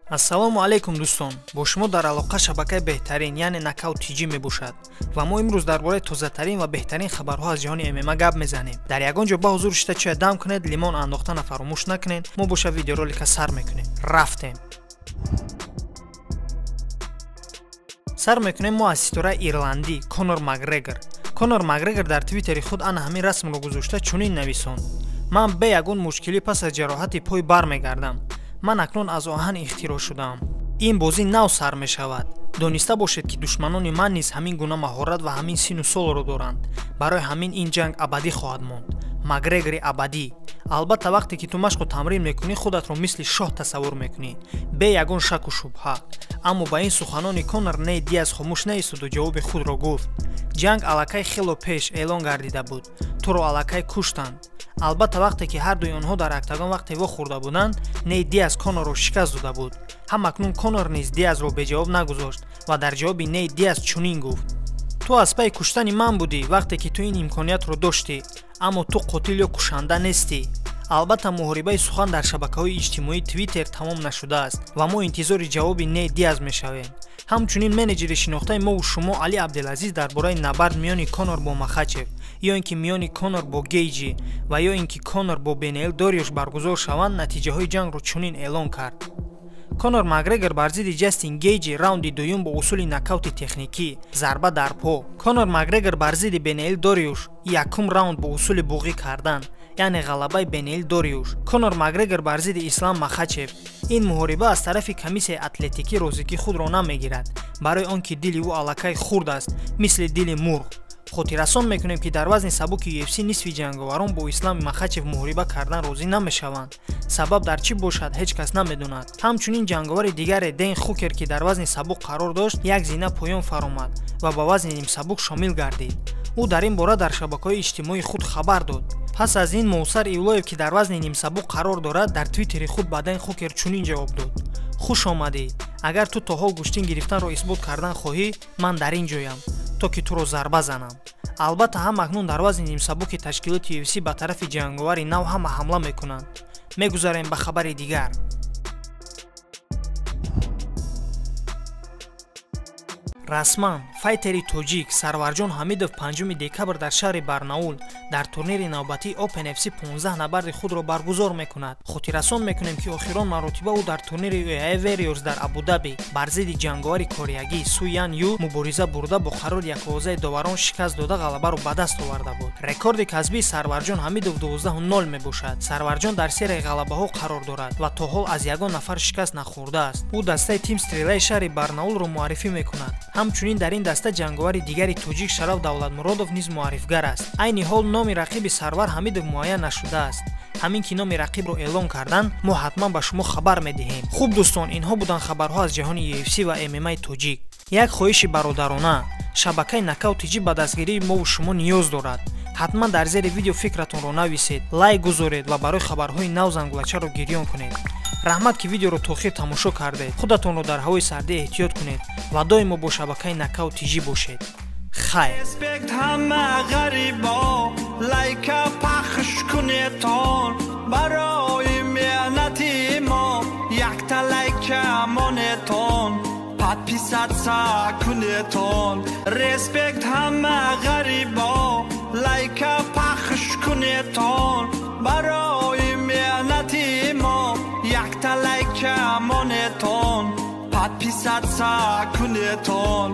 Ассалому алайкум дӯстон, бо шумо дар алоқа шабакаи беҳтарин, яъне Нокаут ТЖ мебошад ва мо имрӯз дар бораи тозатарин ва беҳтарин хабарҳо аз ҷаҳони ММА гап мезанем. Дар ягон ҷо ба ҳузур шита чая дам кунед, лимон андохтана фаромӯш накунед. Мо боша видеоролика сар мекунем. Рафтем. Сар мекунем мо аз ситораи ирландӣ Конор Макгрегор. Конор Макгрегор дар твиттери худ ана ҳамин расмро гузошта чунин нависонд: ман бе ягон мушкилӣ пас аз ҷароҳати пой бармегардам. Ман акнун аз оҳан ихтироъ шудаам. Ин бозӣ нав сар мешавад. Дониста бошед, ки душманони ман низ ҳамин гуна маҳорат ва ҳамин сину солро доранд. Барои ҳамин ин ҷанг абадӣ хоҳад монд. Макгрегори абадӣ. Албатта, вақте ки ту машқу тамрин мекунӣ, худатро мисли шоҳ тасаввур мекунӣ, бе ягон шаку шубҳа. Аммо ба ин суханони Конор Нейт Диас хомӯш наистоду ҷавоби худро гуфт: ҷанг аллакай хело пеш эълон гардида буд, туро аллакай куштанд. Албатта, вақте ки ҳардуи онҳо дар октагон вақте вохӯрда буданд, Нейт Диас Конорро шикаст дода буд. Ҳам акнун Конор низ Диасро беҷавоб нагузошт ва дар ҷавоби Нейт Диас чунин гуфт: ту аз пайи куштани ман будӣ вақте ки ту ин имкониятро доштӣ, аммо ту қотил ё кушанда нестӣ. Албатта, муҳорибаи сухан дар шабакаҳои иҷтимоии Твиттер тамом нашудааст ва мо интизори ҷавоби Нейт Диас мешавем. Ҳамчунин менеҷери шинохтаи мову шумо Али Абделазиз дар бораи набард миёни Конор бо Махачев ё ин ки миёни Конор бо Гейҷи ва ё ин ки Конор бо Бенеил Дориюш баргузор шаванд, натиҷаҳои ҷангро чунин эълон кард. Конор Макгрегор бар зидди Ҷастин Гейҷи раунди дуюм бо усули нокаути техникӣ, зарба дар по. Конор Макгрегор бар зидди Бенеил Дориюш якум раунд бо усули буғӣ кардан, яъне ғалабаи Бенеил Дориюш. Конор Макгрегор бар зидди Ислам Махачев. Ин муҳориба аз тарафи комиссияи атлетикӣ розигӣ худро намегирад, барои он ки дили ӯ аллакай хурд аст, мисли дили мурғ. Хотиррасон мекунем, ки дар вазни сабуки UFC нисфи ҷанговарон бо Ислам Махачев муҳориба кардан розӣ намешаванд. Сабаб дар чӣ бошад, ҳеҷ кас намедонад. Ҳамчунин ҷанговари дигаре Дэн Хукер, ки дар вазни сабук қарор дошт, як зина поён фаромад ва ба вазни нимсабук шомил гардид. Ӯ дар ин бора дар шабакаҳои иҷтимоии худ хабар дод. Пас аз ин Мовсар Ивлоев, ки дар вазни нимсабук қарор дорад, дар твиттери худ ба Дэн Хукер чунин ҷавоб дод: хуш омадӣ. Агар ту то ҳол гӯштин гирифтанро исбот кардан хоҳӣ, ман дар ин ҷоям, то ки туро зарба занам. Албатта, ҳам акнун дар вазни нимсабуки ташкилоти UFC ба тарафи ҷанговари нав ҳама ҳамла мекунанд. Мегузарем ба хабари дигар. Расман файтери тоҷик Сарварҷон Ҳамидов 5 декабр дар шаҳри Барнаул дар турнири навбатии Open FC 15 набарди худро баргузор мекунад. Хотиррасон мекунем, ки охирон маротиба ӯ дар турнири UAE Warriors дар Абудаби бар зидди ҷанговари кореягӣ Суян Ю мубориза бурда, бо қарори яквозаи доварон шикаст дода ғалабаро ба даст оварда буд. Рекорди касбии Сарварҷон Ҳамидов 12-0 мебошад. Сарварҷон дар серияи ғалабаҳо қарор дорад ва то ҳол аз ягон нафар шикаст нахӯрдааст. Ӯ дастаи Тим Стрелаи шаҳри Барнаулро муаррифӣ мекунад. Ҳамчунин дар ин даста ҷанговари дигари тоҷик Шараф Давлатмуродов низ муаррифгар аст. Айни ҳол номи рақиби Сарвар Ҳамидов муайян нашудааст. Ҳамин ки номи рақибро эълон карданд, мо ҳатман ба шумо хабар медиҳем. Хуб дӯстон, инҳо буданд хабарҳо аз ҷаҳони UFC ва ММА тоҷик. Як хоҳиши бародарона: шабакаи Нокаут ТЖ ба дастгирии мову шумо ниёз дорад. Ҳатман дар зери видео фикратонро нависед, лайк гузоред ва барои хабарҳои нав зангулачаро гирён кунед. Раҳмат, ки видеоро то охир тамошо кардед. Худатонро дар ҳавои сардӣ эҳтиёт кунед ва доимо бо шабакаи Нокаут ТЖ бошед. Хайр. Респект ҳама ғарибо, лайка пахш кунетон, барои меҳнати мо якта лайка монетон, подписаться кунетон. Респект ҳама ғарибо, лайка пахш кунетон, барои меҳнати мо якта лайка монетон, подписаться кунетон.